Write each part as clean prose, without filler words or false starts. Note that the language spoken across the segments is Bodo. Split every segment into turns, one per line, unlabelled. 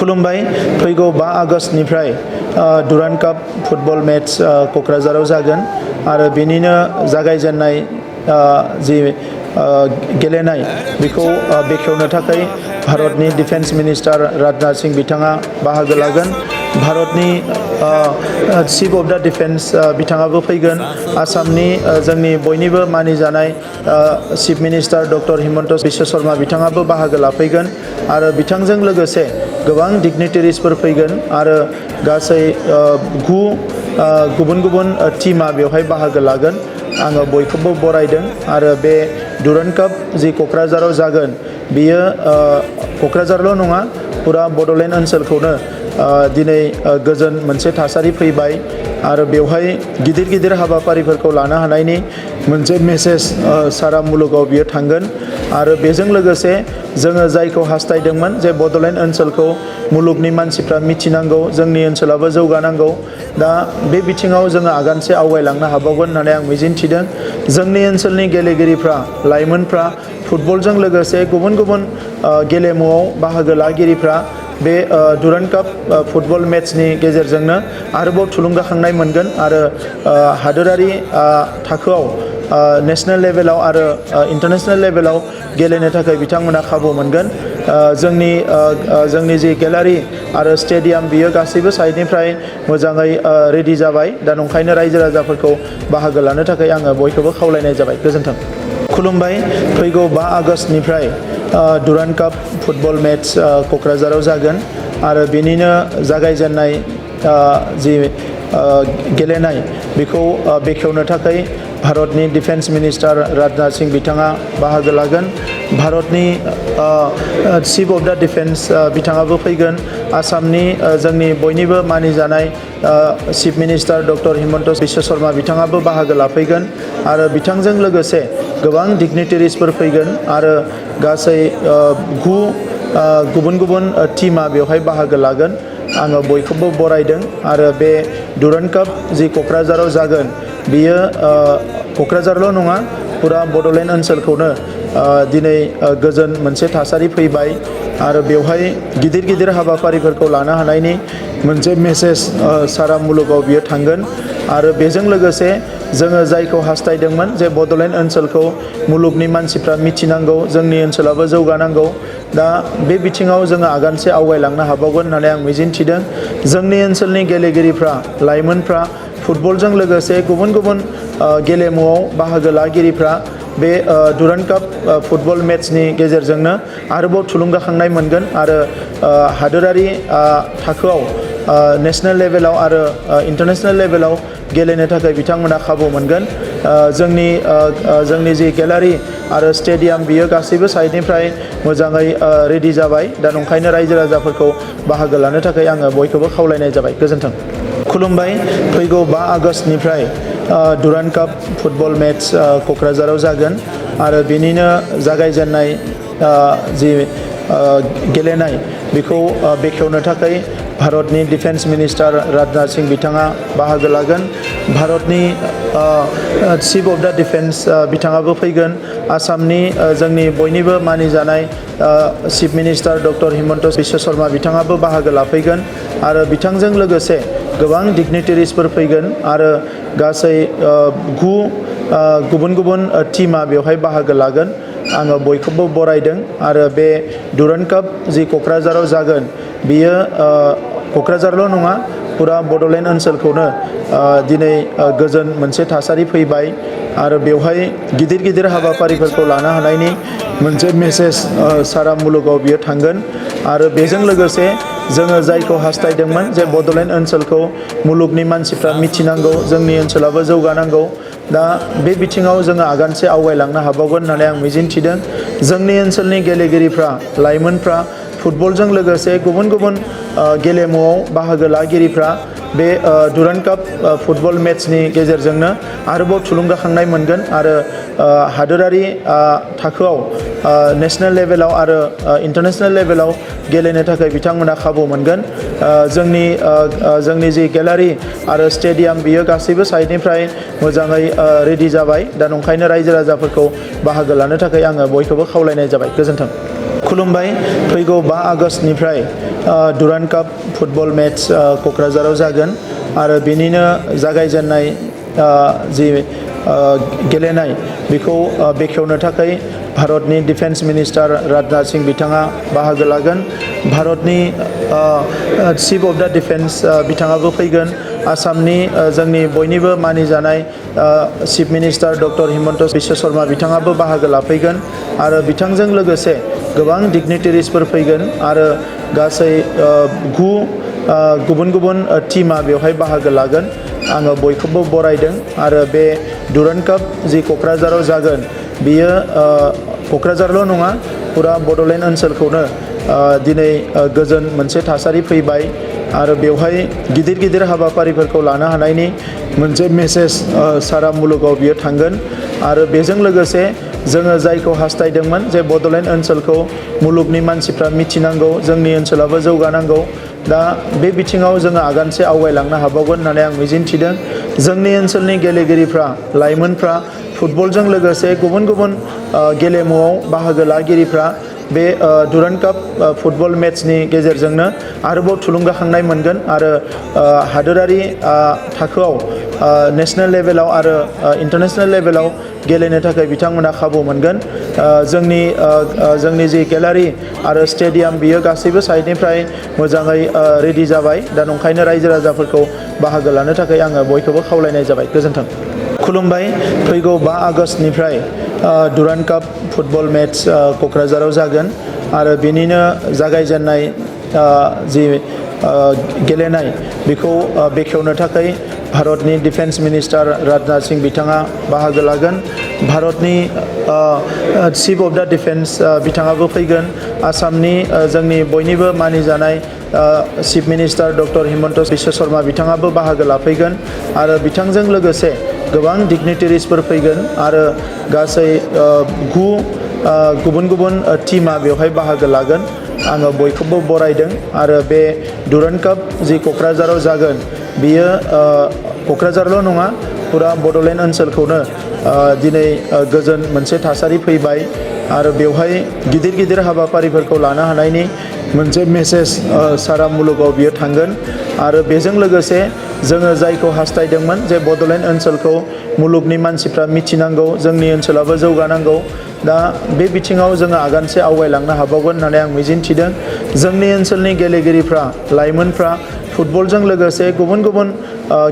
खुलुमबाय फैगौ 5 आगस्टनिफ्राय डुरान्ड काप फुटबल मैच क'क्राझाराव जागोन आरो बेनिनो जागायजेननाय जि गेलेनाय बेखौ बेखेवनो थाखाय भारतनि डिफेन्स मिनिस्टार राजनाथ सिंह बिथाङा बाहागो लागोन। भारतनि चीफ अफ द डिफेन्स बिथाङाबो फैगोन। आसामनि जोंनि बयनिबो मानिजानाय chief minister doctor Himanta Biswa Sarma बिथाङाबो बाहागो लाफैगोन आरो बिथांजों लोगोसे गोबां डिगनिटारिसफोर फैगोन आरो गासै 9 गुबुन गुबुन टीमा बेवहाय बाहागो लागोन। आङो बयखौबो बरायदों आरो बे डुरान्ड काप जि क'क्राझाराव जागोन बियो क'क्राझारल' नङा पुरा बड'लेण्ड ओनसोलखौनो दिनै गोजोन मोनसे थासारि फैबाय आरो बेवहाय गिदिर गिदिर हाबाफारिफोरखौ लानो हानायनि मोनसे मेसेज सारा मुलुगाव बियो थांगोन आरो बेजों लोगोसे जोङो जायखौ हास्थायदोंमोन जे बड'लेण्ड ओनसोलखौ मुलुगनि मानसिफ्रा मिथिनांगौ, जोंनि ओनसोलाबो जौगानांगौ। दा बे बिथिङाव जोङो आगानसे आवगायलांनो हाबावगोन होननानै आं मिजिंथिदों। जोंनि ओनसोलनि गेलेगिरिफ्रा, लाइमोनफ्रा फुटबलजों लोगोसे गुबुन गुबुन गेलेमुआव बाहागो लागिरिफ्रा बे डुरान्ड काप फुटबल मैचनि गेजेरजोंनो आरोबाव थुलुंगाखांनाय मोनगोन आरो हादोरारि थाखोआव नेशनेल लेभेलाव आरो इंटरनेशनल लेभेलाव गेलेनो थाखाय बिथांमोना खाबु मोनगोन। जोंनि जि गेलारि आरो स्टेडियाम बियो गासैबो साइडनिफ्राय मोजाङै रेडि जाबाय। दा नंखायनो रायजो राजाफोरखौ बाहागो लानो थाखाय आङो बयखौबो खावलायनाय जाबाय। गोजोन्थों। खुलुमबाय फैगौ 5 आगस्टनिफ्राय डुरान्ड काप फुटबल मैच क'क्राझाराव जागोन आरो बेनिनो जागायजेननाय जि गेलेनाय बेखौ बेखेवनो थाखाय भारतनि डिफेन्स मिनिस्टार राजनाथ सिंह बिथाङा बाहागो लागोन। भारतनि चीफ अफ द डिफेन्स बिथाङाबो फैगोन। आसामनि जोंनि बयनिबो मानिजानाय chief minister doctor Himanta Biswa Sarma बिथाङाबो बाहागो लाफैगोन आरो बिथांजों लोगोसे गोबां डिगनिटारिसफोर फैगोन आरो गासै 9 गुबुन गुबुन टीमा बेवहाय बाहागो लागोन। आङो बयखौबो बरायदों आरो बे डुरान्ड काप जि क'क्राझाराव जागोन बियो क'क्राझारल' नङा पुरा बड'लेण्ड ओनसोलखौनो दिनै गोजोन मोनसे थासारि फैबाय आरो बेवहाय गिदिर गिदिर हाबाफारिफोरखौ लानो हानायनि मोनसे मेसेज सारा मुलुगाव बियो थांगोन आरो बेजों लोगोसे जोङो जायखौ हास्थायदोंमोन जे बड'लेण्ड ओनसोलखौ मुलुगनि मानसिफ्रा मिथिनांगौ, जोंनि ओनसोलाबो जौगानांगौ। दा बे बिथिङाव जोङो आगानसे आवगायलांनो हाबावगोन होननानै आं मिजिंथिदों। जोंनि ओनसोलनि गेलेगिरिफ्रा, लाइमोनफ्रा फुटबलजों लोगोसे गुबुन गुबुन गेलेमुआव बाहागो लागिरिफ्रा बे डुरान्ड काप फुटबल मैचनि गेजेरजोंनो आरोबाव थुलुंगाखांनाय मोनगोन आरो हादोरारि थाखोआव नेशनेल लेभेलाव आरो इंटरनेशनल लेभेलाव गेलेनो थाखाय बिथांमोना खाबु मोनगोन। जोंनि जि गेलारि आरो स्टेडियाम बियो गासैबो साइडनिफ्राय मोजाङै रेडि जाबाय। दा नंखायनो रायजो राजाफोरखौ बाहागो लानो थाखाय आङो बयखौबो खावलायनाय जाबाय। गोजोन्थों। खुलुमबाय फैगौ 5 आगस्टनिफ्राय डुरान्ड काप फुटबल मैच क'क्राझाराव जागोन आरो बेनिनो जागायजेननाय जि गेलेनाय बेखौ बेखेवनो थाखाय भारतनि डिफेन्स मिनिस्टार राजनाथ सिंह बिथाङा बाहागो लागोन। भारतनि चीफ अफ द डिफेन्स बिथाङाबो फैगोन। आसामनि जोंनि बयनिबो मानिजानाय chief minister doctor Himanta Biswa Sarma बिथाङाबो बाहागो लाफैगोन आरो बिथांजों लोगोसे गोबां डिगनिटारिसफोर फैगोन आरो गासै 9 गुबुन गुबुन टीमा बेवहाय बाहागो लागोन। आङो बयखौबो बरायदों आरो बे डुरान्ड काप जि क'क्राझाराव जागोन बियो क'क्राझारल' नङा पुरा बड'लेण्ड ओनसोलखौनो दिनै गोजोन मोनसे थासारि फैबाय आरो बेवहाय गिदिर गिदिर हाबाफारिफोरखौ लानो हानायनि मोनसे मेसेज सारा मुलुगाव बियो थांगोन आरो बेजों लोगोसे जोङो जायखौ हास्थायदोंमोन जे बड'लेण्ड ओनसोलखौ मुलुगनि मानसिफ्रा मिथिनांगौ, जोंनि ओनसोलाबो जौगानांगौ। दा बे बिथिङाव जोङो आगानसे आवगायलांनो हाबावगोन होननानै आं मिजिंथिदों। जोंनि ओनसोलनि गेलेगिरिफ्रा, लाइमोनफ्रा फुटबलजों लोगोसे गुबुन गुबुन गेलेमुआव बाहागो लागिरिफ्रा बे डुरान्ड काप फुटबल मैचनि गेजेरजोंनो आरोबाव थुलुंगाखांनाय मोनगोन आरो हादोरारि थाखोआव नेशनेल लेभेलाव आरो इंटरनेशनल लेभेलाव गेलेनो थाखाय बिथांमोना खाबु मोनगोन। जोंनि जि गेलारि आरो स्टेडियाम बियो गासैबो साइडनिफ्राय मोजाङै रेडि जाबाय। दा नंखायनो रायजो राजाफोरखौ बाहागो लानो थाखाय आङो बयखौबो खावलायनाय जाबाय। गोजोन्थों। खुलुमबाय फैगौ 5 आगस्टनिफ्राय डुरान्ड काप फुटबल मेच क'क्राझाराव जागोन आरो बेनिनो जागायजेननाय जि गेलेनाय बेखौ बेखेवनो थाखाय भारतनि डिफेन्स मिनिस्टार राजनाथ सिंह बिथाङा बाहागो लागोन। भारतनि चिफ अफ द डिफेन्स बिथाङाबो फैगोन। आसामनि जोंनि बयनिबो मानिजानाय chief minister doctor Himanta Biswa Sarma बिथाङाबो बाहागो लाफैगोन आरो बिथांजों लोगोसे गोबां डिगनिटारिसफोर फैगोन आरो गासै 9 गुबुन गुबुन टीमा बेवहाय बाहागो लागोन। आङो बयखौबो बरायदों आरो बे डुरान्ड काप जि क'क्राझाराव जागोन बियो क'क्राझारल' नङा पुरा बड'लेण्ड ओनसोलखौनो दिनै गोजोन मोनसे थासारि फैबाय आरो बेवहाय गिदिर गिदिर हाबाफारिफोरखौ लानो हानायनि मोनसे मेसेज सारा मुलुगाव बियो थांगोन आरो बेजों लोगोसे जोङो जायखौ हास्थायदोंमोन जे बड'लेण्ड ओनसोलखौ मुलुगनि मानसिफ्रा मिथिनांगौ, जोंनि ओनसोलाबो जौगानांगौ। दा बे बिथिङाव जोङो आगानसे आवगायलांनो हाबावगोन होननानै आं मिजिंथिदों। जोंनि ओनसोलनि गेलेगिरिफ्रा, लाइमोनफ्रा फुटबलजों लोगोसे गुबुन गुबुन गेलेमुआव बाहागो लागिरिफ्रा बे डुरान्ड काप फुटबल मेचनि गेजेरजोंनो आरोबाव थुलुंगाखांनाय मोनगोन आरो हादोरारि थाखोआव नेशनेल लेभेलाव आरो इन्टारनेशनेल लेभेलाव गेलेनो थाखाय बिथांमोना खाबु मोनगोन। जोंनि जि गेलारि आरो स्टेडियाम बियो गासैबो साइडनिफ्राय मोजाङै रेडि जाबाय। दा नंखायनो रायजो राजाफोरखौ बाहागो लानो थाखाय आङो बयखौबो खावलायनाय जाबाय। गोजोन्थों। खुलुमबाय। फैगौ 5 आगस्टनिफ्राय डुरान्ड काप फुटबल मेच क'क्राझाराव जागोन आरो बेनिनो जागायजेननाय जि गेलेनाय बेखौ बेखेवनो थाखाय भारतनि डिफेन्स मिनिस्टार राजनाथ सिंह बिथाङा बाहागो लागोन। भारतनि चिफ अफ द डिफेन्स बिथाङाबो फैगोन। आसामनि जोंनि बयनिबो मानिजानाय chief minister doctor Himanta Biswa Sarma बिथाङाबो बाहागो लाफैगोन आरो बिथांजों लोगोसे गोबां डिगनिटारिसफोर फैगोन आरो गासै 9 गुबुन गुबुन टीमा बेवहाय बाहागो लागोन। आङो बयखौबो बरायदों आरो बे डुरान्ड काप जि क'क्राझाराव जागोन बियो क'क्राझारल' नङा पुरा बड'लेण्ड ओनसोलखौनो दिनै गोजोन मोनसे थासारि फैबाय आरो बेवहाय गिदिर गिदिर हाबाफारिफोरखौ लानो हानायनि मोनसे मेसेज सारा मुलुगाव बियो थांगोन आरो बेजों लोगोसे जोङो जायखौ हास्थायदोंमोन जे बड'लेण्ड ओनसोलखौ मुलुगनि मानसिफ्रा मिथिनांगौ, जोंनि ओनसोलाबो जौगानांगौ। दा बे बिथिङाव जोङो आगानसे आवगायलांनो हाबावगोन होननानै आं मिजिंथिदों। जोंनि ओनसोलनि गेलेगिरिफ्रा, लाइमोनफ्रा फुटबलजों लोगोसे गुबुन गुबुन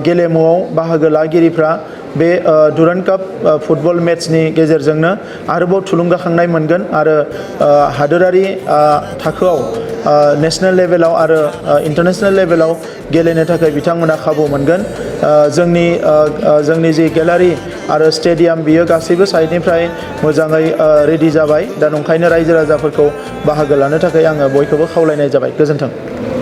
गेलेमुआव बाहागो लागिरिफ्रा बे डुरान्ड काप फुटबल मेचनि गेजेरजोंनो आरोबाव थुलुंगाखांनाय मोनगोन आरो हादोरारि थाखोआव नेशनेल लेभेलाव आरो इन्टारनेशनेल लेभेलाव गेलेनो थाखाय बिथांमोना खाबु मोनगोन। जोंनि जि गेलारि आरो स्टेडियाम बियो गासैबो साइडनिफ्राय मोजाङै रेडि जाबाय। दा नंखायनो रायजो राजाफोरखौ बाहागो लानो थाखाय आङो बयखौबो खावलायनाय जाबाय। गोजोन्थों।